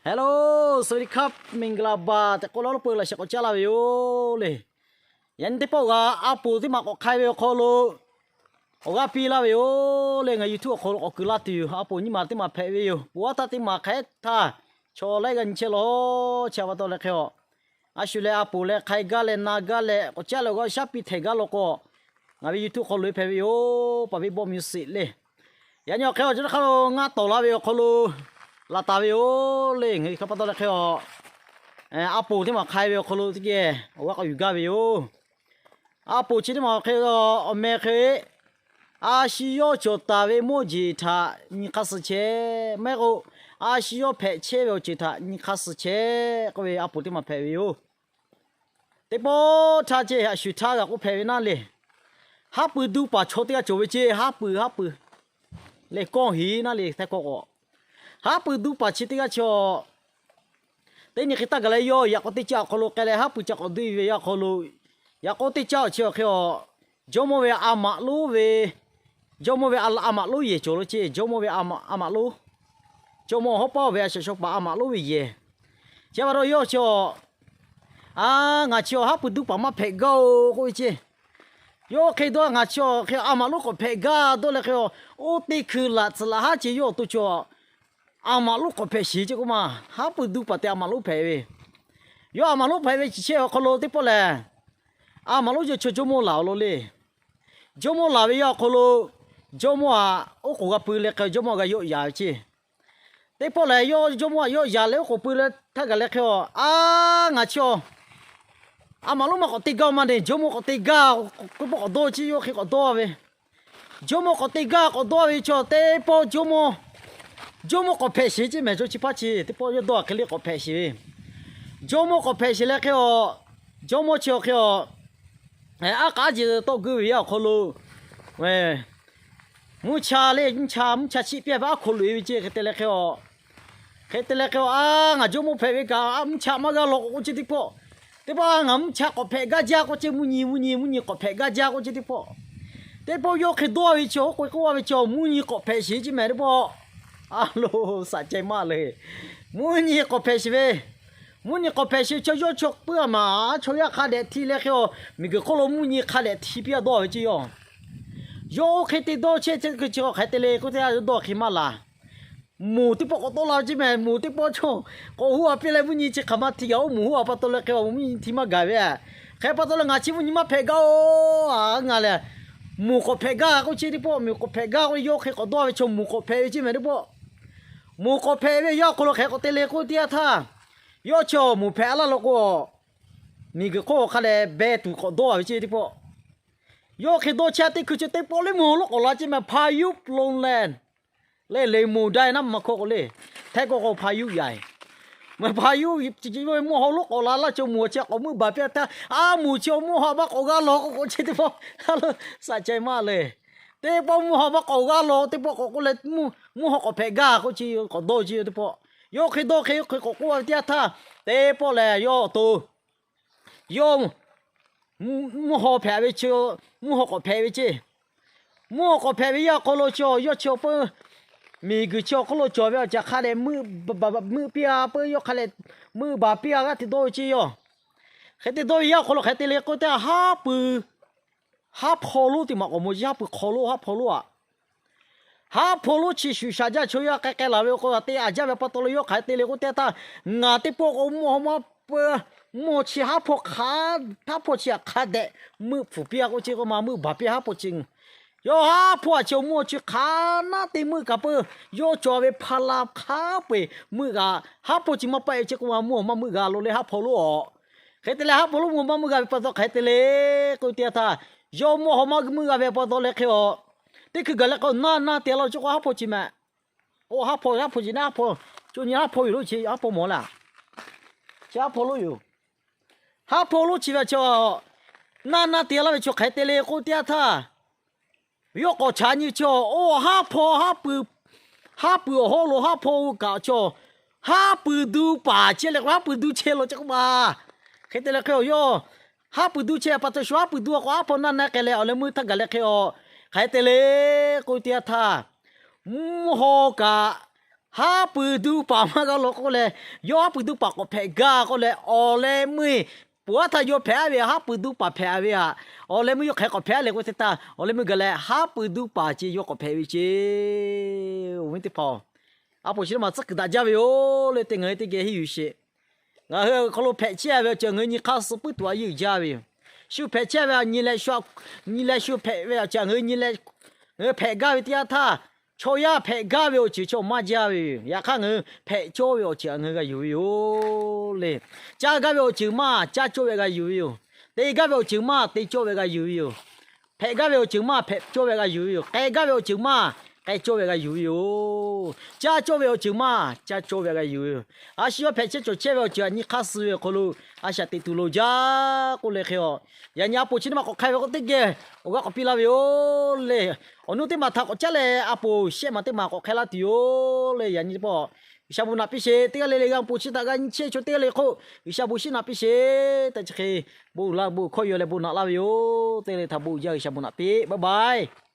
สวัสดีครับ မင်္ဂလာပါ tehꞈ k'oˆ laˇ lo peu laꞈ sheh k'awꞈ caˉ laˇ ve yoˬ le. Yaꞈ nyi teˇ pawˆ g'a a poˍ teˇ maˬ k'awꞈ hk'ai ve awˬ hk'aw lo awˬ g'aˇ piˇ laˇ ve yoˬ le. Ngaˬ YouTube awˬ hk'aw lo k'awꞈ kuˬ laˇ tuˬ yoˬ. A poˍ nyiˇ maˬ teˇ maˬ hpehꞈ ve yoˬ. Poˬ aˉ htaˇ teˇ maˬ hk'aˬ htaˇ chaw laiˉ g'aˇ nyi chehˇ law. Chi pa taw leh hk'e a, a shu leh a poˍ leh hk'ai gaˇ leh na gaˇ leh k'awꞈ caˉ leh awˬ g'aˇ shaˉ piˇ htehꞈ gaˇ law k'o, ngaˬ ve YouTube hk'aw lo hpehꞈ ve yoˬ. Paˍ ve bawˆ mvuhˇ shiˍ le. Yaꞈ nyi awˬ hk'e awˬ cawˬ hk'a lo ngaˇ tawˍ la ve awˬ hk'aw lo laˬ taˍ ve yoˬ le. Ngaˬ hui hk'a pa taw leh hk'e a, a poˍ teˇ maˬ hk'ai ve awˬ hk'aw lo teˇ geh awˬ g'aˇ k'awꞈ yuˬ gaˇ ve yoˬ. A poˍ chi teˇ maˬ awˬ hk'e, awˬ meh hk'e, a shu yawˇ cawˬ taˍ ve mawˇ jeˬ htaꞈ nyi hk'aˇ suh chehˇ, maˇ heˆ k'o a shu yawˇ hpehꞈ chehˇ ve awˬ ceuˬ htaꞈ nyi hk'aˇ suh chehˇ k'oˆ ve a poˍ teˇ maˬ hpehꞈ ve yoˬ. Teˇ pawˆ htaˇ ceˇ, a shu htaˇ g'a k'oˆ hpehꞈ ve naˉ le. Haˉ pui duˇ paˍ chaw teˇ g'aˇ cawˬ ve ceˇ, haˉ pui, haˉ pui leh kawˆ heˍ naˉ le. Htaiˇ hkawˇ k'o, haˉ pui duˇ paˍ chi teˇ g'aˇ chaw teˇ nyi hk'e htaˇ gaˬ leh yawˇ yaꞈ k'aw teˇ caˇ awˬ hk'aw lo k'ai leh haˉ pui ca k'awꞈ duˇ ve yaˇ awˬ hk'aw lo, yaꞈ k'aw teˇ caˇ awˬ chi awˬ hk'e a, jawˇmawˇ ve a maꞈ lonˉ ve, jawˇmawˇ ve a maꞈ lonˉ yehˬ cawˬ lo ceˇ, jawˇmawˇ ve a maꞈ lonˉ, jawˇmawˇ hawˉ paˉ ve a shaꞈ shaw paˍ a maꞈ lonˉ ve yehˬ. Chi pa taw yawˇ chi a, a, ngaˬ chi a haˉ pui duˇ paˍ maˇ hpehꞈ gaˇ-oˬ k'oˆ ve ceˇ. Yawˇ hk'e dawˇ, ngaˬ chi a hk'e a maꞈ lonˉ k'awꞈ hpehꞈ gaˇ dawˇ leh hk'e a, oˇ teˇ hkui laꞈ tcuhˍ laꞈ haˉ ce yawˇ awˬ to chi a maꞈ lonˉ k'awꞈ hpehꞈ sheˍ ceˇ k'oˆ ma. Haˉ pui duˇ paˍ te a maꞈ lonˉ hpehꞈ ve. Yawˇ a maꞈ lonˉ hpehꞈ ve chi chehˇ awˬ hk'aw lo teˇ pawˆ lehˬ, a maꞈ lonˉ yawˇ chaw jawˇmawˇ laˬ awˬ lawn le. Jawˇmawˇ laˬ ve yaˇ awˬ hk'aw lo, jawˇmawˇ aꞈ oˉ k'oˍ g'a pui leh hk'e jawˇmawˇ g'a yawˆ yaˍ ve ceˇ. Teˇ pawˆ lehˬ yawˇ jawˇmawˇ aꞈ yawˆ yaˍ leh oˉ k'oˍ pui leh htaˇ gaˬ leh hk'e a, a, ngaˬ chi a maꞈ lonˉ maˇ k'awꞈ te gaˇ ma ne, jawˇmawˇ k'awꞈ te gaˇ, teˇ pawˆ k'awꞈ dawˇ ceˇ, yawˇ hk'e k'awꞈ dawˇ ve. Jawˇmawˇ k'awꞈ te gaˇ k'awꞈ dawˇ ve chi teˇ pawˆ jawˇmawˇ, jawˇmawˇ k'awꞈ hpehꞈ sheˍ ceˇ mehˍ. Chaw chi hpaˇ chi teˇ pawˆ yawˇ dawˇ hk'e le k'awꞈ hpehꞈ sheˍ ve. Jawˇmawˇ k'awꞈ hpehꞈ sheˍ leh hk'e a, jawˇmawˇ chi awˬ hk'e a, aˉ k'aˉ jeˬ tawˆ guˇ ve yaˇ awˬ hk'aw lo mvuhˇ cha le, mvuhˇ cha, mvuhˇ cha chiˆ piˇ ve aˉ hk'aw loꞈ-e ve ceˇ. Hk'e te leh hk'e a, hk'e te leh hk'e a, a, ngaˬ jawˇmawˇ hpehꞈ ve kaꞈ mvuhˇ cha maˇ g'a law k'o k'oˆ ceˇ teˇ pawˆ. Teˇ pawˆ ngaˬ mvuhˇ cha k'awꞈ hpehꞈ gaˇ jaˇ k'oˆ ceˇ, mvuhˇ nyi, mvuhˇ nyi, mvuhˇ nyi k'awꞈ hpehꞈ gaˇ jaˇ k'oˆ ceˇ teˇ pawˆ. Teˇ pawˆ yawˇ hk'e dawˇ ve chi a, oˉ k'oˍ k'oˆ ve chi mvuhˇ nyi k'awꞈ hpehꞈ sheˍ ceˇ mehˍ teˇ pawˆ. A lo, saꞈ ceh maˇ le. Mvuhˇ nyi k'awꞈ hpehꞈ sheˍ ve. Mvuhˇ nyi k'awꞈ hpehꞈ sheˍ ve chi yawˇ chaw puiˉ a maˍ, chaw yaˇ hk'a dehꞈ hti leh hk'e a, miˬguiˬ hk'oˆ lo mvuhˇ nyi hk'a dehꞈ hti piˇ a dawˇ ve ceˇ yawˇ. Yawˇ oˇ hk'e te dawˇ chehˇ chehˇ hkui chi hk'aˬ hk'e te le k'oˆ teˇ g'aˇ dawˇ hk'e maˇ laˬ. Moˬ teˇ pawˆ k'awꞈ tawˆ la ve ceˇ mehˍ. Moˬ teˇ pawˆ chaw k'awꞈ huˉ a piˇ leh mvuhˇ nyi chi hk'aˬ ma hti gaˬ, oˇ moˬ huˉ a pa taw leh hk'e a, mvuhˇ nyi hti maˇ gaˬ ve. Hk'e pa taw leh ngaˬ chi mvuhˇ nyi maˇ hpehꞈ gaˇ-oˬ, a, ngaˬ lehˬ moˬ k'awꞈ hpehꞈ gaˇ k'oˆ ceˇ teˇ pawˆ. Moˬ k'awꞈ hpehꞈ gaˇ k'oˆ, yawˇ hk'e k'awꞈ dawˇ ve chaw moˬ k'awꞈ hpehꞈ ve ceˇ mehˍ teˇ pawˆ. Moˬ k'awꞈ hpehꞈ ve yaˇ awˬ hk'aw lo hk'aˬ hk'e k'awꞈ te le k'oˆ teˇ yanˇ htaˇ, yawˇ chi moˬ hpehꞈ laˇ law k'o, miˬguiˬ hk'oˆ hk'a dehꞈ beh tuˬ k'awꞈ dawˇ ve ceˇ teˇ pawˆ. Yawˇ hk'e dawˇ chehˇ teˇ hkui chi teˇ pawˆ leh mvuhˇ haw lonˉ k'awꞈ la ceˇ mehˍ. Pha yuˉ plon leh, leh leh moˬ dai naˉ ma hkawˇ k'o le, htaiˇ k'o k'o pha yuˉ yaꞈ. Mehˍ pha yuˉ mvuhˇ haw lonˉ k'awꞈ la laˇ, chaw moˬ chi k'awꞈ meuˆ baˬ piˇ a htaˇ, a, moˬ chi mvuhˇ haw maˇ k'awꞈ g'aˇ law k'oˆ k'o ceˇ teˇ pawˆ. Saꞈ ceh maˇ le. Teˇ pawˆ mvuhˇ haw maˇ k'awꞈ g'aˇ law teˇ pawˆ k'awꞈ k'oˆ leh, mvuhˇ haw k'awꞈ hpehꞈ gaˇ k'oˆ ceˇ, k'awꞈ dawˇ ceˇ teˇ pawˆ. Yawˇ hk'e dawˇ hk'e hk'e k'awꞈ k'oˆ ve teˇ yanˇ htaˇ, teˇ pawˆ lehˬ yawˇ awˬ to yawˇ mvuhˇ haw hpehꞈ ve chi, mvuhˇ haw k'awꞈ hpehꞈ ve ceˇ. Mvuhˇ haw k'awꞈ hpehꞈ ve yaˇ awˬ hk'aw lo chi yawˇ chi awˬ peuˇ miˬguiˬ chi awˬ hk'oˆ lo cawˬ ve awˬ caˬ hk'a dehꞈ meuˆ baˬ piˇ a peuˇ, yawˇ hk'a dehꞈ meuˆ baˬ piˇ a g'aˇ hteꞈ dawˇ ve ceˇ yawˇ. Hk'e te dawˇ ve yaˇ awˬ hk'aw lo hk'aˬ hk'e te le k'oˆ teˇ yanˇ, haˉ pui, haˉ hpaw lonˉ teˇ maˬ k'awꞈ maw yeˬ, haˉ pui hk'aw lonˉ, haˉ hpaw lonˉ aꞈ. Haˉ hpaw lonˉ chi shuˍ shaˍ jaˇ chaw yaˇ k'ai k'ai laˬ ve awˬ hk'aw lo te a jaˇ ve pa taw leh yawˇ hk'aˬ hk'e te le k'oˆ teˇ yanˇ htaˇ, ngaˬ teˇ pawˆ k'o mvuhˇ haw maˇ peuˬ, mvuhˇ haw chi haˉ hpaw hk'a, haˉ hpaw chi htaꞈ hk'a dehꞈ meuˆ pfuhˍ piˇ a k'oˆ ceˇ k'o ma, meuˆ baˬ piˇ haˉ hpaw chi. Yawˇ haˉ hpaw aꞈ chi mvuhˇ haw chi hk'a naˉ te meuˆ kaꞈ peuˬ, yawˇ cawˬ ve hpa la hk'a peu-eˬ meuˆ g'a. Haˉ hpaw chi maˇ paˆ e ceˇ k'o ma, mvuhˇ haw maˇ meuˆ g'a lo leh haˉ hpaw lonˉ aꞈ. Hk'e te leh haˉ hpaw lonˉ mvuhˇ haw maˇ meuˆ g'a ve pa taw hk'aˬ hk'e te le k'oˆ teˇ yanˇ htaˇ, yawˇ mvuhˇ haw maˇ meuˆ g'a ve pa taw leh hk'e a, teˇ hkui gaˬ leh k'o naˇ naˇ te a law chi k'o haˉ hpaw chi mehˍ. Oˇ haˉ hpaw, haˉ hpaw chi naˉ haˉ hpaw, co nyi haˉ hpaw yoˬ lo chi haˉ hpaw mawˬ laˇ. Chi haˉ hpaw lonˉ yoˬ. Haˉ hpaw lonˉ chi ve chi naˇ naˇ te laˇ ve chi hk'aˬ hk'e te le k'oˆ teˇ yanˇ htaˇ, yawˇ k'awꞈ chaꞈ nyi ve chi oˇ haˉ hpaw, haˉ pui awˬ hawˉ lo haˉ hpaw kaꞈ chi haˉ pui duˇ paˍ chehˇ leh k'o haˉ pui duˇ chehˇ law ceˇ k'oˆ ma. Hk'e te leh hk'e a yawˇ haˉ pui duˇ chehˇ pa taw shu haˉ pui duˇ a k'o haˉ hpaw naˇ naˇ k'ai leh awˬ leh meuˇ htaˇ gaˬ leh hk'e a, hk'aˬ hk'e te le k'oˆ teˇ yanˇ htaˇ, mvuhˇ haw kaꞈ haˉ pui duˇ paˍ maˇ g'a law k'oˆ leh, yawˇ haˉ pui duˇ paˍ k'awꞈ hpehꞈ gaˇ k'oˆ leh, awˬ leh meuˇ poˬ aˉ htaˇ yawˇ hpehꞈ aˉ ve haˉ pui duˇ paˍ hpehꞈ ve haꞈ, awˬ leh meuˇ yawˇ hk'aˬ hk'e k'awꞈ hpehꞈ aˉ le k'oˆ ve teˇ htaˇ, awˬ leh meuˇ gaˬ leh haˉ pui duˇ paˍ ce yawˇ k'awꞈ hpehꞈ ve ce. Awˬ viˉ teˇ hpaˍ-oˬ, a poˍ chi teˇ maˬ tcuhˉ kuiˬ daꞈ jaˇ ve yoˬ le. Teˇ ngaˬ hui teˇ geh henˇ yuˬ sheˍ. Ngaˬ hui awˬ hk'aw lo hpehꞈ chehˇ ve awˬ ceuˬ ngaˬ hui nyi hk'aˇ suh puiˉ tuˬ a yeˇ uiˍ jaˇ ve yoˬ. Shu hpehꞈ chehˇ ve a nyi leh shu, nyi leh shu hpehꞈ ve awˬ ceuˬ ngaˬ hui nyi leh, ngaˬ hui hpehꞈ gaˇ ve teˇ yanˇ htaˇ, chaw yaˇ hpehꞈ gaˇ ve awˬ ceuˬ chaw maˇ jaˇ ve yoˬ. Yaꞈ hk'aˇ ngaˬ hui hpehꞈ cawˇ ve awˬ ceuˬ ngaˬ hui g'a yuˬ ve yoˬ le. Caˇ gaˇ ve awˬ ceuˬ maˇ caˇ cawˇ ve g'a yuˬ ve yoˬ. Te gaˇ ve awˬ ceuˬ maˇ te cawˇ ve g'a yuˬ ve yoˬ. Hpehꞈ gaˇ ve awˬ ceuˬ maˇ hpehꞈ cawˇ ve g'a yuˬ ve yoˬ. K'ai gaˇ ve awˬ ceuˬ maˇ k'ai cawˇ ve g'a yuˬ ve yoˬ. Caˇ cawˇ ve awˬ ceuˬ maˇ caˇ cawˇ ve g'a yuˬ ve yoˬ. A shu yawˇ hpehꞈ chehˇ cawˬ chehˇ ve awˬ ceuˬ a nyi hk'aˇ suh ve awˬ hk'aw lo a shaꞈ teꞈ tuˬ loˍ jaˇ k'oˆ leh hk'e a, yaꞈ nyi a poˍ chi teˇ maˬ k'awꞈ hk'ai ve k'o teˇ geh awˬ g'aˇ k'awꞈ piˇ laˇ ve yoˬ le. Awˬ nu teˇ maˬ htaꞈ k'awꞈ caˉ leh a poˍ shehˆ maˬ teˇ maˬ k'awꞈ hk'ai laˇ tuˬ yoˬ le. Yaꞈ nyi teˇ pawˆ G'uiˬsha bon naꞈ piˇ sheˍ. Teˇ g'aˇ le le g'a poˍ chi htaꞈ g'a nyi chehˇ chaw teˇ g'aˇ le hk'oˆ G'uiˬsha bon shiˉ naꞈ piˇ sheˍ. Tehꞈ chi hk'e bon laˇ bon hkawˇ yaw leh bon naꞈ laˇ ve yoˬ. Teˇ g'aˇ le htaꞈ bon uiˍ jaˇ. G'uiˬsha bon naꞈ piˇ. Bye bye.